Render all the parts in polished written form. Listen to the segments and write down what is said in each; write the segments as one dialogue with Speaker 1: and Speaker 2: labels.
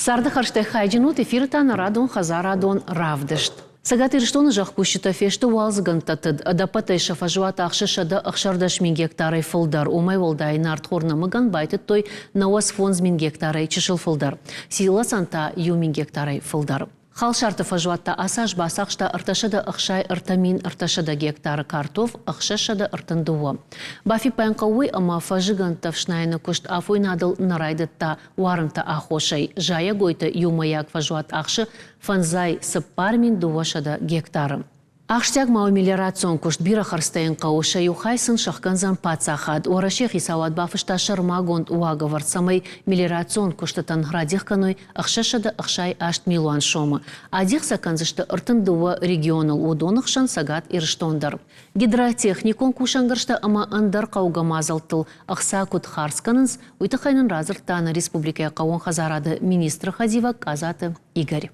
Speaker 1: Царды хӕрзтӕй хайджын ут эфиры та нӕ радон хӕдзарадон равдыст. Цӕгат Ирыстоны зӕхкусджытӕ фесты уалдзыгӕндтӕ тыд. Ӕдӕппӕтӕй сӕ фӕзуат ахсы 116 000 гектарӕй фылдӕр. Уымӕй уӕлдай нартхор нӕмыгӕн байтыдтой 95 000 гектарӕй чысыл фылдӕр. Силосӕн та 1 000 гектарӕй фылдӕр. Халсарты фӕзуат та ацы аз бацахста 363 300 гектары, картоф 632. Бафиппайын хъӕуы уый, ӕмӕ фӕззыгӕндтӕ ӕфснайыны куыст афойнадыл нӕ райдыдта уарынты аххосӕй. Зайӕгойты иумӕйаг фӕзуат ахсы 54 200 гектары. Ахсджиаг ма у мелиорацион куыст, бирӕ хӕрдзтӕ йын хъӕуы, сӕ иу хай сын сӕхгӕндзӕн паддзахад. Уӕрӕсейы хицауад бафыста сӕрмагонд уагӕвӕрд, цӕмӕй мелиорацион куыстытӕн радих кӕной 668 милуан сомы. Адих сӕ кӕндзысты 32 регионыл, уыдоны хсӕн Цӕгат Ирыстон дӕр. Гидротехникон кусӕнгӕрзтӕ ӕмӕ ӕндӕр хъӕугӕ мадзӕлттыл ӕхца куыд хардз кӕнынц, уый тыххӕй нын радзырдта нӕ республикӕйы хъӕууон хӕдзарады министры хӕдивӕг Къадзаты Игорь.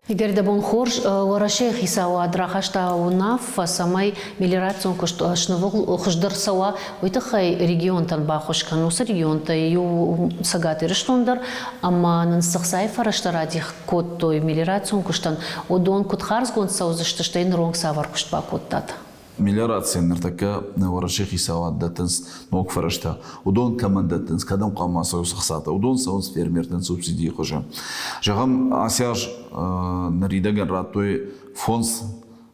Speaker 1: Игорь, дӕ бон хорз. Уӕрӕсейы хицауад рахаста уынаффӕ, цӕмӕй мелиорацион куыст снывыл хуыздӕр цӕуа, уый тыххӕй регионтӕн баххуыс кӕнын. Уыцы регионтӕй иу Цӕгат Ирыстон дӕр, ӕмӕ нын цы хцайы фӕрӕзтӕ радих кодтой мелиорацион куыстӕн, уыдон куыд хардзгонд цӕудзысты, стӕй ныронг цавӕр куыст бакодтат?
Speaker 2: Мелиорацийӕн ныртӕккӕ Уӕрӕсейы хицауад дӕттынц ног фӕрӕзтӕ. Уыдон кӕмӕн дӕттынц, кӕдӕм хъуамӕ цӕуынц ӕхцатӕ, уыдон цӕуынц фермертӕн субсидийы хуызы. Зӕгъӕм, ацы аз ныридӕгӕн радтой фондз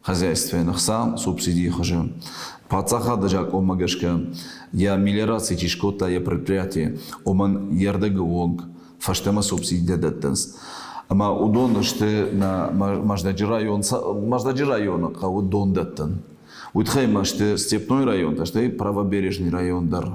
Speaker 2: хозяйствойӕн ӕхца субсидийы хуызы. Паддзахады закъонмӕ гӕсгӕ йӕ мелиораци чи скодта йӕ предприятие, уымӕн йе рдӕгы онг фӕстӕмӕ субсидитӕ дӕттынц. Ӕмӕ уыдон сты нӕ Мӕздӕджы район, Мӕздӕджы районы хъӕуы дон дӕттын. Уый тыххӕй ма сты Степной районтӕ, стӕй Правобережный район дӕр.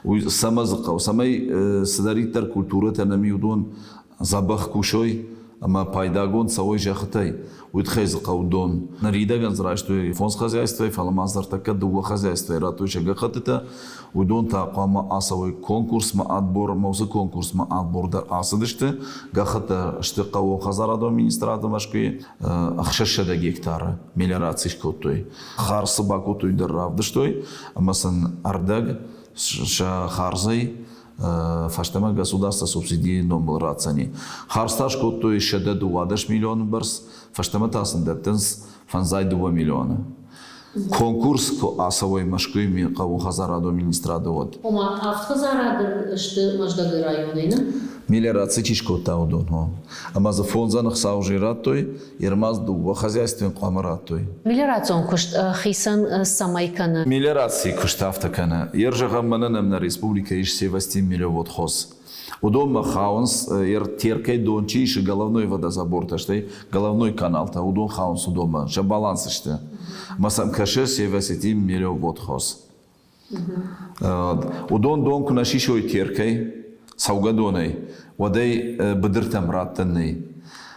Speaker 2: Уый цӕмӕ дзы хъӕуы? Цӕмӕй цыдӕриддӕр культурӕтӕ нӕм уыдон дзӕбӕх кусой ӕмӕ пайдагонд цӕуой зӕххытӕй, уый тыххӕй дзы хъӕуы дон. Ныридӕгӕн дзы райстой фондз хозяйствойы, фӕлӕ ма дзы ӕртӕккӕ дыууӕ хозяйствойы радтой сӕ гӕххӕттытӕ. Уыдон та хъуамӕ ацӕуой конкурсмӕ отбор ӕмӕ уыцы конкурсмӕ отбор дӕр ацыдысты. Гӕххӕттӕ сты хъӕууонхӕдзарадон министрады Мӕскуыйы 600 гектары мелиораци скодтой. Хардз бакодтой дӕр равдыстой ӕмӕ сын ӕрдӕг сӕ хардзӕй фӕстӕмӕ государство субсидийы номыл ратдзӕни. Хардз та скодтой 112 миллионы бӕрц, фӕстӕмӕ та сын дӕттынц 52 миллионы. Конкурс куы ацӕуой Мӕскуыйы хъӕууонхӕдзарадон министрады, уӕд.
Speaker 1: Ома авд хӕдзарады сты Мӕздӕгы районӕй, нӕ?
Speaker 2: Мелиораци чи скодта, уыдон. Ӕмӕ дзы фондзӕн ӕхца уже радтой, Ермаз дыууӕ хозяйствойӕн хъуамӕ радтой.
Speaker 1: Мелиорацион куыст хицӕн цӕмӕй кӕны?
Speaker 2: Мелиорацийы куыст афтӕ кӕны. Ер зӕгъӕм, мӕнӕн нӕм нӕ республикӕйы ис Севастин мелиоводхоз. Уыдонмӕ хауынц, ер Теркӕй дон чи исы, головной водозабортӕ, стӕй головной каналтӕ, уыдон хауынц уыдонмӕ, сӕ баланс сты. Ӕмӕ сӕм кӕсы Севасетин мелиоводхоз. Уыдон дон куы нӕ сисой Теркӕй, цӕугӕдонӕй, уӕд ӕй быдыртӕм раттӕн нӕй.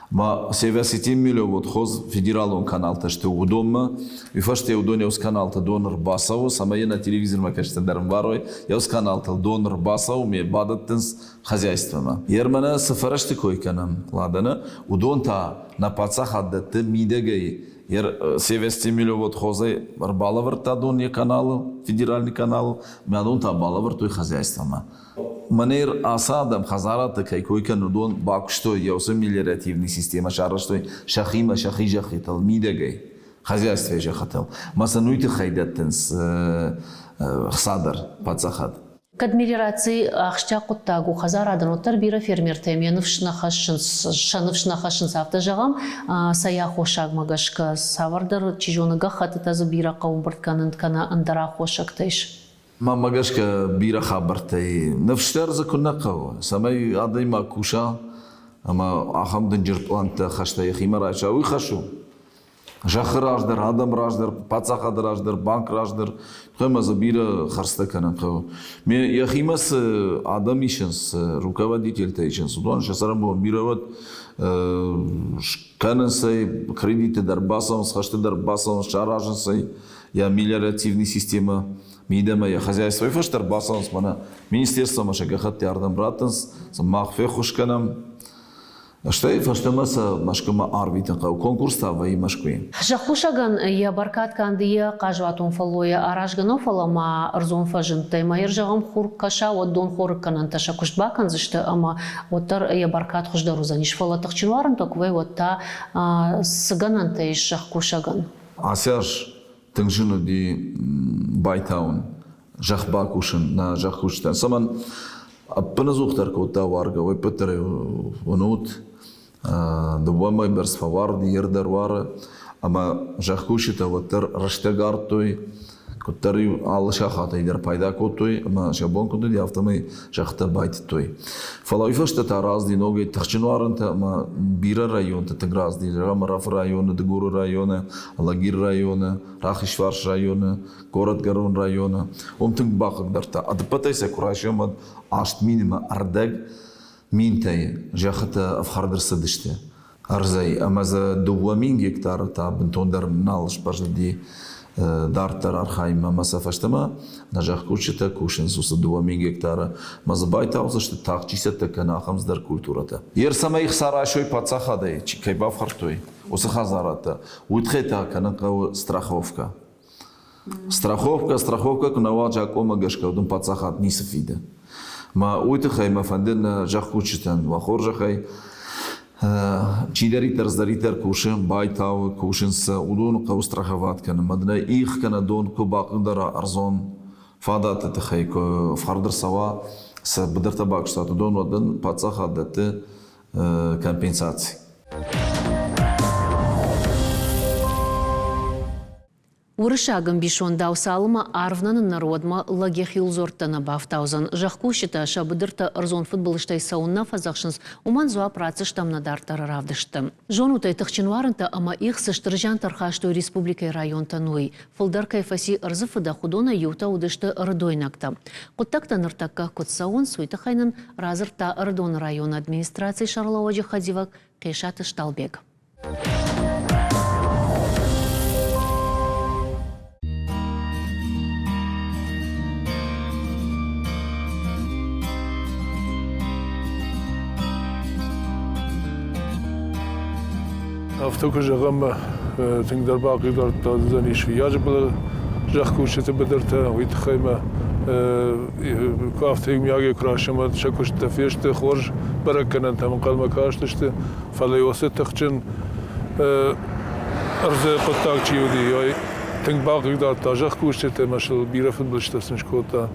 Speaker 2: Ма Севасетин мелиоводхоз федералон каналтӕ сты уыдонмӕ. Уый фӕстӕ уыдон еус каналтӕ дон ӕрбацӕуы, цӕмӕй йӕ нӕ телевизормӕ кӕсджытӕ дӕр ӕмбарой. Еус каналтыл дон ӕрбацӕуы, ме бадӕттынц хозяйствомӕ. Ермӕнӕ цы фӕрӕзты кой кӕнӕм Ладаны, уыдон та нӕ паддзахад дӕтты мидӕгӕй Севастемилеводхозӕй ӕрбалӕвӕрдта дон йӕ каналы, федеральный канал, мӕ дон та балӕвӕрдтой хозяйствомӕ. Мӕнӕ ацы адӕм хӕдзарадты кӕй кой кӕны, уыдон бакуыстой, йӕ уыцы мелиоративный системӕ сарӕзтой сӕхимӕ, сӕхи зӕххытыл, мидӕгӕй, хозяйствӕйы зӕххытыл. Мӕ сын уый тыххӕй дӕттынц хца дӕр паддзахад.
Speaker 1: Кӕд мелиораци ахсджиаг хъуыддаг у хӕдзарадӕн, уӕддӕр бирӕ фермертӕм йӕ ныфс нӕ хӕссынц, сӕ ныфс нӕ хӕссынц, афтӕ зӕгъӕм, цӕй аххосагмӕ гӕсгӕ, цавӕрдӕр, чи зоны, гӕххӕттытӕ дзы бирӕ хъӕуы ӕмбырд кӕнын кӕнӕ ӕндӕр аххосӕгтӕ ис.
Speaker 2: Мӕнмӕ гӕсгӕ бирӕ хабӕрттӕй ныфс дӕр дзы куы нӕ хъӕуы, цӕмӕй адӕймаг куса ӕмӕ ахӕм дынджыр пълӕнттӕ хӕстӕ йӕхимӕ райса, уый хӕс у. Зӕххы раздӕр, адӕм раздӕр, паддзахады раздӕр, банк раздӕр. Ӕмӕ дзы бирӕ хӕрдзтӕ кӕнын хъӕуы. Ме йӕхимӕ цы адӕм исынц, цы руководительтӕ исынц, уыдон сӕ цӕрӕнбон бирӕ уӕд скӕнынц ӕй, кредитты дӕр бацӕуынц, хӕсты дӕр бацӕуынц, саразынц ӕй йӕ мелиоративный системӕ мидӕмӕ, йӕ хозяйствойы фӕстӕ ӕрбацӕуынц мӕнӕ министерствомӕ сӕ гӕххӕттӕ ардӕм раттынц, мах феххуыс кӕнӕм. Стӕй фӕстӕмӕ сӕ Мӕскуымӕ арвитын хъӕуы. Конкурс та вӕййы Мӕскуыйы.
Speaker 1: Зӕхкусӕгӕн йӕ бӕркад канд йӕ хъазуатон фӕллойӕ аразгӕ нӕу, фӕлӕ ма ӕрдзон фӕзындтӕй. Ма йӕ зӕгъӕм, хур кӕса, уӕд донхорыггӕнӕнтӕ сӕ куыст бакӕндзысты ӕмӕ уӕддӕр йӕ бӕркад хуыздӕр уыдзӕнис. Фӕлӕ тыхджын уарынтӕ куы вӕййы, уӕд та цы гӕнӕнтӕ ис зӕхкусӕгӕн?
Speaker 2: Ацы аз тынг зын уыди байтауын, зӕхх бакусын нӕ зӕхкусджытӕн. Цӕмӕн ӕппынӕдзухдӕр кодта уаргӕ, уый ӕппӕт дӕр уынут. Дыууӕ мӕй бӕрц фӕуарди, йе рдӕр уары, ӕмӕ зӕхкусджытӕ уӕддӕр рӕстӕг ардтой, куыддӕр-иу алы сахатӕй дӕр пайда кодтой ӕмӕ сӕ бон куыд уыди, афтӕмӕй зӕххытӕ байтыдтой. Фӕлӕ уый фӕстӕ та рацыди ногӕй тыхджын уарынтӕ ӕмӕ бирӕ районты тынг рацыди, зӕгъӕм, Ӕрӕфы районы, Дыгуры районы, Алагиры районы, Рахизфарс районы, Горӕтгӕрон районы. Уым тынг бахъыгдардта. Ӕдыппӕтӕй сӕ куы райсӕм, уӕд 8 000 ӕмӕ ӕрдӕг минтӕй зӕххытӕ ӕфхӕрд ӕрцыдысты ӕрдзӕй, ӕмӕ дзы 2000 гектары та бынтондӕр нал сбӕззыди дарддӕр архайынмӕ ӕмӕ сӕ фӕстӕмӕ нӕ зӕхкусджытӕ кусынц уыцы 2000 гектары ӕмӕ дзы байтаудзысты, тагъд чи цӕттӕ кӕны, ахӕм цыдӕр культурӕтӕ. Йе рцӕмӕй хца райсой паддзахадӕй, чи кӕй бафхӕрдтой, уыцы хӕдзарадтӕ, уый тыххӕй та кӕнын хъӕуы страховкӕ. Страховка, страховка куы нӕ уа закъонмӕ гӕсгӕ, уыдон паддзахад ницы фиды. Мӕ уый тыххӕй мӕ фӕнды нӕ зӕхкусджытӕн уӕ хорзӕхӕй, чидӕриддӕр цыдӕриддӕр кусы, байтауы, кусынц сӕ, уыдоны хъӕуы страховать кӕнын. Мӕ дын их кӕнӕ дон куы бахъыгдара ӕрдзон фадаты тыххӕй, куы ӕфхӕрд ӕрцӕуа, цы быдыртӕ бакуыстат, уыдон уӕд дын паддзахад дӕтты компенсаци.
Speaker 1: Уырыссаг ӕмбисондау цалынмӕ арв нӕ ныннӕр, уӕдмӕ лӕг йӕхиуыл дзуӕрттӕ нӕ бафтаудзӕн. Зӕхкусджытӕ сӕ быдыртӕ ӕрдзон фыдбылызтӕй цӕуыннӕ фӕдзӕхсынц, уымӕн дзуапп ратдзыстӕм нӕ дарддӕры равдыстты. Зонут ӕй, тыхджын уарынтӕ ӕмӕ их цы стыр зиантӕ ӕрхастой республикӕйы районтӕн, уый. Фылдӕр кӕй фӕци ӕрдзы фыдӕх, уыдонӕй иутӕ уыдысты ӕрыдойнӕгтӕ. Хъуыддӕгтӕ ныртӕккӕ куыд цӕуынц, уый тыххӕй нын радзырдта Ӕрыдоны районы администрацийы сӕргълӕууӕджы хӕдивӕг Хъесаты Сталбег.
Speaker 3: Афтӕ куы зӕгъӕм, тынгдӕр бахъыгдардта уыдзӕнис Фыййаджы былы зӕхкусджыты быдыртӕ, уый тыххӕй мӕ афтӕ иумиагӕй куы райсӕм, уӕд сӕ куысттӕ фесты, хорз бӕрӕггӕнӕнтӕм ӕнхъӕлмӕ кастысты, фӕлӕ уыцы тыхджын ӕрдзы хъуыддаг чи уыди, уый тынг бахъыгдардта зӕхкусджыты ӕмӕ сыл бирӕ фыдбылызтӕ сын скодта.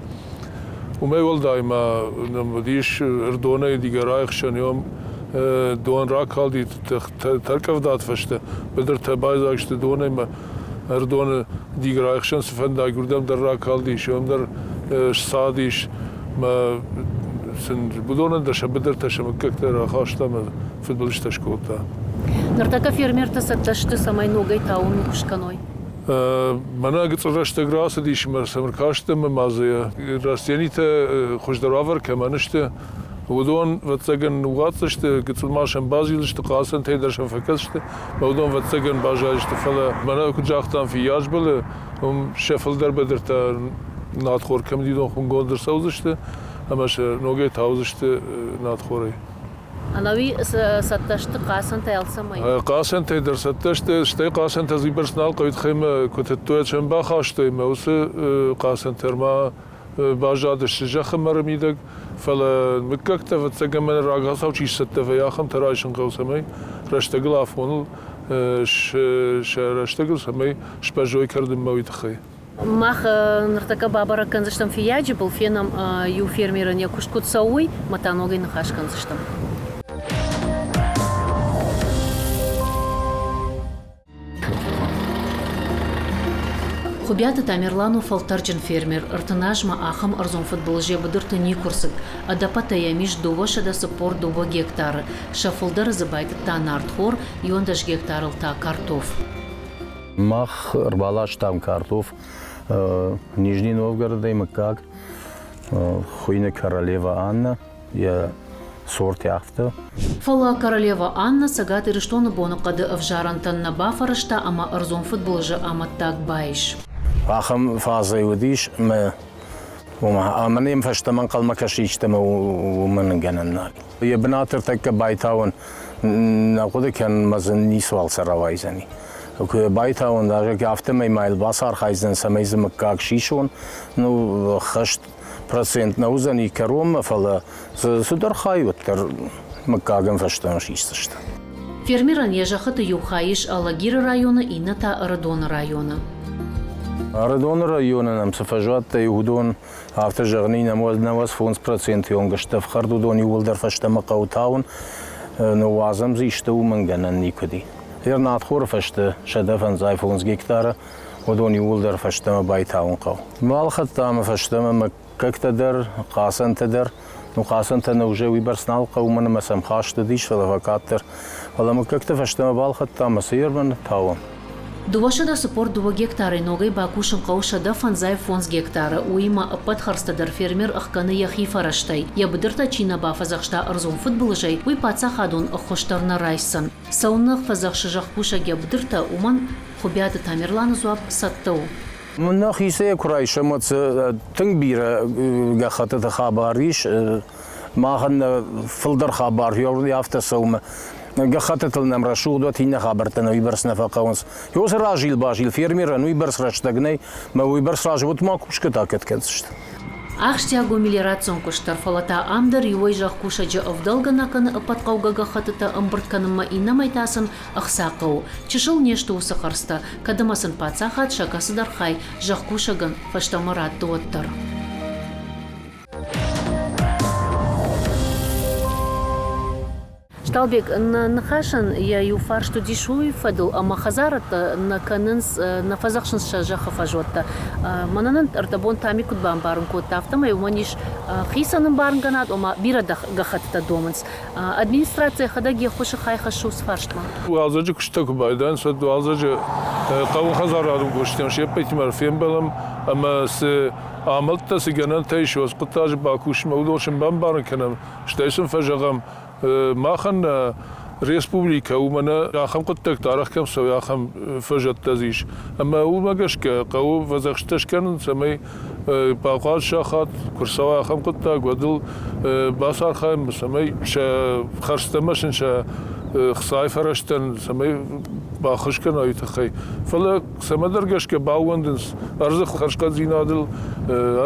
Speaker 3: Уымӕй уӕлдай ма нӕм уыдис Ӕрдонӕй Дигорайы хсӕн уым дон ракалди тӕркъӕвдаты фӕстӕ, быдыртӕ байдзаг сты донӕй ӕмӕ Ӕрдоны Дигорайы хсӕн цы фӕндаг уырдӕм дӕр ракалдис, уым дӕр ссадис мӕ сын уыдонӕн дӕр сӕ быдыртӕ, сӕ мыггӕгтӕ рахаста ӕмӕ фыдбылызтӕ скодта.
Speaker 1: Ныртӕккӕ фермертӕ цӕттӕ сты, цӕмӕй ногӕй тауын куыст кӕной?
Speaker 3: Мӕнӕ гыццыл рӕстӕг рацыдис ӕмӕ сӕм ӕркастӕн ӕмӕ ма дзы растенитӕ хуыздӕр уавӕр кӕмӕн сты, уыдон, ӕвӕццӕгӕн, ныууадздзысты, гыццыл ма сӕм базилдзысты, хъацӕнтӕй дӕр сӕм фӕкӕсдзысты, ӕмӕ уыдон, ӕвӕццӕгӕн, баззайдзысты. Фӕлӕ мӕнӕ куыд загътам, Фыййаджбылы уым сӕ фылдӕр быдыртӕ надхор кӕм дидон хуымгонд ӕрцӕудзысты ӕмӕ сӕ ногӕй таудзысты надхорӕй.
Speaker 1: Ӕнӕуи цӕттӕ сты хъацӕнтӕ алцӕмӕй?
Speaker 3: Хъацӕнтӕй дӕр цӕттӕ сты, стӕй хъацӕнтӕ дзыйбӕрц нал хъӕуы, тыххӕй куы тыдтой, сӕм бахастой ӕмӕ уыцы хъацӕнтӕ ӕрма баззадысты зӕххы мӕры мидӕг, фӕлӕ мыггӕгтӕ, ӕвӕццӕгӕн, мӕнӕ рагацау чи сцӕттӕ вӕййы, ахӕмтӕ райсын хъӕуы, цӕмӕй рӕстӕгыл афоныл сӕ рӕстӕгыл цӕмӕй сбӕззой кӕрдынмӕ, уый тыххӕй.
Speaker 1: Мах ныртӕккӕ бабӕрӕг кӕндзыстӕм Фыййаджы был, фенӕм иу фермерӕн йӕ куыст куыд цӕуы, уый, ӕмӕ та ногӕй ныхас кӕндзыстӕм. Хуыбиаты Тамерлан у фӕлтӕрджын фермер. 30 азмӕ ахӕм ӕрдзон фыдбылыз йӕ быдырты никуы рцыд. Ӕдӕппӕтӕй йӕм ис 242 гектары. Сӕ фылдӕры дзы байтыдта нартхор, 11 гектарыл та картоф.
Speaker 4: Мах ӕрбаластам картоф Нижний Новгородӕй мыггаг, хуыйны Королева Анна, йӕ сорт афтӕ.
Speaker 1: Фӕлӕ Королева Анна Цӕгат Ирыстоны боныхъӕды ӕвзарӕнтӕн нӕ бафӕрӕзта ӕмӕ ӕрдзон фыдбылызы амӕттаг баис.
Speaker 4: Ахӕм фазӕ уыдис, ӕмӕ ӕмӕ нӕм фӕстӕмӕ ӕнхъӕлмӕ кӕсы истӕмӕ, уымӕн гӕнӕн нал. Йӕ бынаты ӕртӕккӕ байтауӕн Нӕ хъуыды кӕнын, мӕ дзы ницыуал сӕ рауайдзӕни. Куы байтауон, даже афтӕмӕй ма йыл бацархайдзӕн, цӕмӕй дзы мыггаг сисон. Ну, хӕст процент нӕ уыдзӕни кӕронмӕ, фӕлӕ дзы цыдӕр хай уӕддӕр мыггагӕн фӕстӕмӕ сисдзысты.
Speaker 1: Фермерӕн йӕ зӕххыты иу хай ис Алагиры районы, иннӕ та Ӕрыдоны районы.
Speaker 4: Ӕрыдоны районы нӕм цы фӕзуӕттӕ и, уыдон афтӕ зӕгъын, 95 проценты онг сты ӕфхӕрд, уыдон иууылдӕр фӕстӕмӕ хъӕуы тауын, ныууадзӕм дзы исты, уымӕн гӕнӕн никуыд и. Нартхоры фӕстӕ 155 гектары, уыдон иууылдӕр фӕстӕмӕ байтауын хъӕуы. Балхӕдтам фӕстӕмӕ мыггӕгтӕ дӕр, хъацӕнтӕ дӕр. Ну, хъацӕнтӕ нӕ уже уыйбӕрц нал хъӕуы, уымӕн ӕмӕ сӕм хаст уыдис, фӕлӕ фӕкъаддӕр. Фӕлӕ мыггӕгтӕ фӕстӕмӕ балхӕдтам ӕмӕ сӕ ермӕ тауӕм.
Speaker 1: 242 гектарӕй ногӕй бакусын хъӕуы 155 гектары. Уыимӕ ӕппӕт хӕрдзтӕ дӕр фермер ӕхгӕны йӕхи фӕрӕзтӕй. Йӕ быдыртӕ чи нӕ бафӕдзӕхста ӕрдзон фыдбылызӕй, уый паддзахадон ӕххуыс дӕр нӕ райсдзӕн. Цӕуылнӕ фӕдзӕхсы зӕхкусӕг йӕ быдыртӕ, уымӕн Хуыбиаты Тамерланы дзуапп цӕттӕ у.
Speaker 4: Нӕхицӕй куы райсӕм, уӕд дзы тынг бирӕ гӕххӕттыты хабар ис. Махӕн нӕ фылдӕр хабар афтӕ цӕуы. Гӕххӕттытыл нӕм рӕсугъд уӕд иннӕ хабӕрттӕ нӕ уыйбӕрц нӕ фӕхъӕуынц. Уыцы разил-базил фермерӕн уыйбӕрц рӕстӕг нӕй, мӕ уыйбӕрц разы ма кусгӕ та кӕд кӕндзысты.
Speaker 1: Ахсджиаг у мелиорацион куыст дӕр, фӕлӕ та ам дӕр иуӕй зӕхкусӕджы ӕвдӕлгӕ нӕ кӕны ӕппӕт хъӕугӕ гӕххӕттытӕ ӕмбырд кӕнынмӕ, иннӕмӕй та сын ӕхца хъӕуы. Чысыл не сты уыцы хӕрдзтӕ, кӕд ӕмӕ сын паддзахад сӕ кӕцыдӕр хай зӕхкусӕгӕн фӕстӕмӕ радты, уӕддӕр. Сталбег, нӕ ныхасӕн йӕ иу фарст уыдис уый фӕдыл, ӕмӕ хӕдзарӕдтӕ нӕ кӕнынц, нӕ фӕдзӕхсынц сӕ зӕххы фӕзуӕттӕ. Мӕнӕн ӕрдӕбон Тами куыд бамбарын кодта, афтӕмӕй уымӕн ис хицӕн ӕмбарынгӕнад, ома бирӕ гӕххӕттытӕ домынц. Администраци йӕхӕдӕг йе ххуысы хай хӕссы уыцы фарстмӕ.
Speaker 3: Уалдзӕджы куыстытӕ куы байдайынц, уӕд уалдзӕджы хъӕуы хӕдзарадон кусджытӕм се ппӕтимӕ фембӕлӕм ӕмӕ цы амӕлттӕ, цы гӕнӕнтӕ ис, уыцы хъуыддаджы бакусынмӕ уыдон сын бамбарын кӕнӕм, стӕй сын фӕзӕгъӕм, махӕн нӕ республикӕ у мӕнӕ ахӕм хъуыддӕгтӕ арӕх кӕм цӕуы, ахӕм фӕзӕдтӕ дзы ис. Ӕмӕ уымӕ гӕсгӕ хъӕуы фӕдзӕхсттӕ скӕнын, цӕмӕй бахъуаджы сахат куы рцӕуа ахӕм хъуыддаг, уӕд ыл бацархайӕм, цӕмӕй сӕ хӕрдзтӕ ӕмӕ сын сӕ хцайы фӕрӕзтӕн цӕмӕй баххуыс кӕна, уый тыххӕй. Фӕлӕ цӕмӕдӕр гӕсгӕ баууӕндынц ӕрдзы хӕрзхъӕддзинадыл,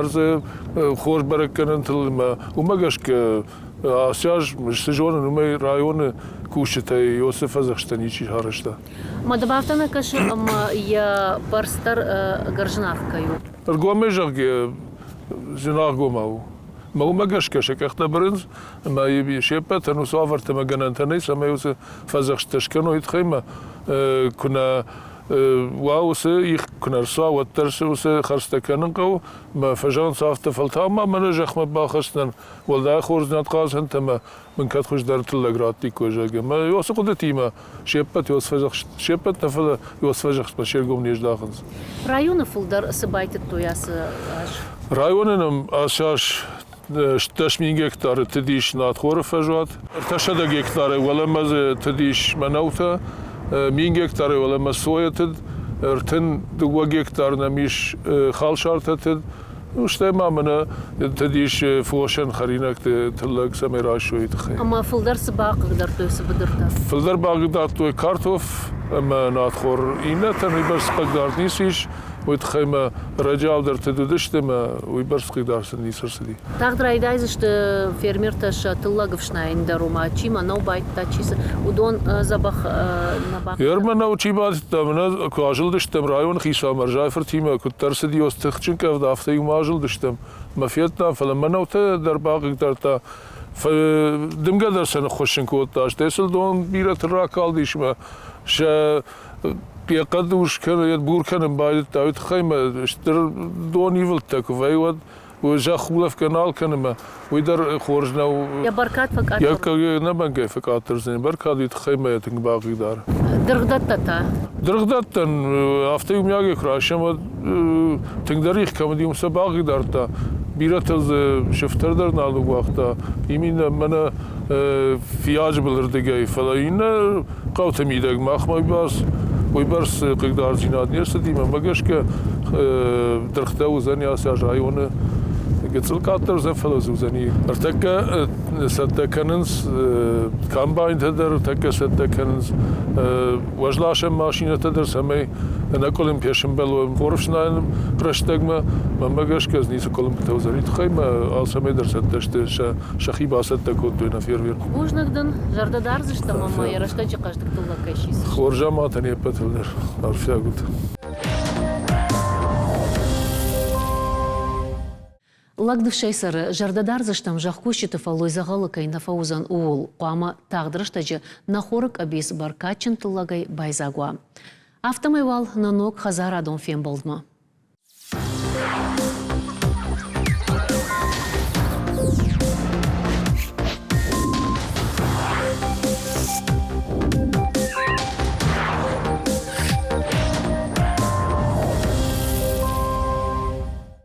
Speaker 3: ӕрдзы хорз бӕрӕггӕнӕнтыл ӕмӕ уымӕ гӕсгӕ ацы аз цы зонын, уымӕй районы кусджытӕй Иосиф фӕдзӕхстӕ ничи сарӕзта.
Speaker 1: Мадам афтӕ нӕ кӕсы, ӕмӕ йӕ бӕрц дӕр ӕгӕр зынаргъ кӕй у?
Speaker 3: Ӕргомӕй зӕгъгӕ, зынаргъгомау у. Мӕ уымӕ гӕсгӕ сӕ къӕхтӕ бырынц ӕмӕ се ппӕтӕн уыцы уавӕртӕ ӕмӕ гӕнӕнтӕ нӕй, цӕмӕй уыцы фӕдзӕхсттӕ скӕной, тыххӕй ма куы нӕ уа уыцы их куы нӕ рцӕуа, уӕддӕр уыцы хӕрдзтӕ кӕнын хъӕуы. Мӕ фӕзӕгъынц афтӕ, фӕлтау ма мӕнӕ зӕхмӕ бахӕсдзынӕн уӕлдай хорздзинад хъазӕнтӕ ӕмӕ мын кӕд хуыздӕр тыллӕг раттиккой, зӕгъгӕ. Мӕ уыцы хъуыдытимӕ се ппӕт се ппӕт нӕ, фӕлӕ фӕдзӕхстмӕ се ргом не здахынц.
Speaker 1: Районы фылдӕр цы байтыдтой ацы аз?
Speaker 3: Районы нӕм ацы аз 10 000 гектары тыд ис нартхоры фӕзуат, 300 гектары уӕлӕмӕ дзы тыд ис мӕнӕутӕ, 1000 гектары уӕлӕмӕ сойӕ тыд, 32 гектар нӕм ис халсартӕ тыд, стӕй ма мӕнӕ тыд ис фосӕн хӕринӕгты тыллӕг, цӕмӕй райсой тыххӕй.
Speaker 1: Ӕмӕ фылдӕр цы бахъыгдардтой, цы быдыртӕ?
Speaker 3: Фылдӕр бахъыгдардтой картоф ӕмӕ нартхор. Иннӕтӕн уыйбӕрц хъыгдард ницы ис, уый тыххӕй мӕ рӕджиау дӕр тыд уыдысты ӕмӕ уыйбӕрц хъыгдард сын ницы ӕрцыди.
Speaker 1: Тагъд райдайдзысты фермертӕ сӕ тыллӕг ӕфснайын дӕр, ома чи мӕнӕу байтыдта, чи цы, уыдон дзӕбӕх нӕ бахъыгдардтой.
Speaker 3: Мӕнӕу чи байтыдта, мӕнӕ куы азылдыстӕм районы хицау Мӕрзайы-фыртимӕ, куыддӕр цыди тыхджын къӕвда, афтӕ иумӕ азылдыстӕм мӕ федтам, фӕлӕ мӕнӕутӕ дӕр бахъыгдардта. Дымгӕ дӕр сӕ ныххуыссын кодта, стӕй сыл дон бирӕты ракалдис мӕ сӕ йӕ хъӕд урс кӕны, йӕ бур кӕнын байдыдта, уый тыххӕй мӕ стыр донивылдтӕ куы вӕййы, уӕд зӕхх улӕфгӕ нал кӕны мӕ уый дӕр хорз нӕу.
Speaker 1: Йӕ бӕркад фӕкъаддӕр?
Speaker 3: Йӕ ӕнӕмӕнгӕй фӕкъаддӕр уыдзӕни бӕркад, уый тыххӕй мӕ тынг бахъыгдары.
Speaker 1: Дыргъдӕттӕ та?
Speaker 3: Дыргъдӕттӕн афтӕ иумиагӕй куы райсӕм, уӕд тынгдӕр их кӕм уыди, уым сӕ бахъыгдардта. Бирӕтӕ дзы сыфтӕр дӕр нал ныууагъта. Именно мӕнӕ фиаджы былырдыгӕй, фӕлӕ иннӕ хъӕуты мидӕг махмӕ уыйбӕрц хъыгдарддзинад не рцыди, мӕнмӕ гӕсгӕ дыргътӕ уыдзӕни ацы аз районы. Гыццыл къаддӕр уыдзӕн, фӕлӕ дзы уыдзӕни. Ныртӕккӕ цӕттӕ кӕнынц комбайнтӕ дӕр, тӕккӕ цӕттӕ кӕнынц уӕзласӕн машинӕтӕ дӕр, цӕмӕй ӕнӕкъуылымпыйӕ сӕмбӕлой хорыфснайӕн рӕстӕгмӕ. Мӕнмӕ гӕсгӕ дзы ницы къуылымпытӕ уыдзӕн. Уый тыххӕй ма алцӕмӕй дӕр цӕттӕ сты, сӕхи бацӕттӕ кодтой нӕ фермер.
Speaker 1: Бузныг дын, зӕрдӕ дардзыстӕм ӕмӕ йӕ рӕстӕджы хъӕздыг тыллӕг кӕй сисдзыстӕм.
Speaker 3: Хорз амалтӕн не ппӕтыл дӕр арфиаг ут.
Speaker 1: Лӕг ныфсӕй цӕры, зӕрдӕ дардзыстӕм, зӕхкусджыты фӕллой дзӕгъӕлы кӕй нӕ фӕуыдзӕн, ууыл. Хъуамӕ тагъд рӕстӕджы нӕ хоры къӕбиц бӕркадджын тыллӕгӕй байдзаг уа. Афтӕмӕй уал нӕ ног хӕдзарадон фембӕлдмӕ.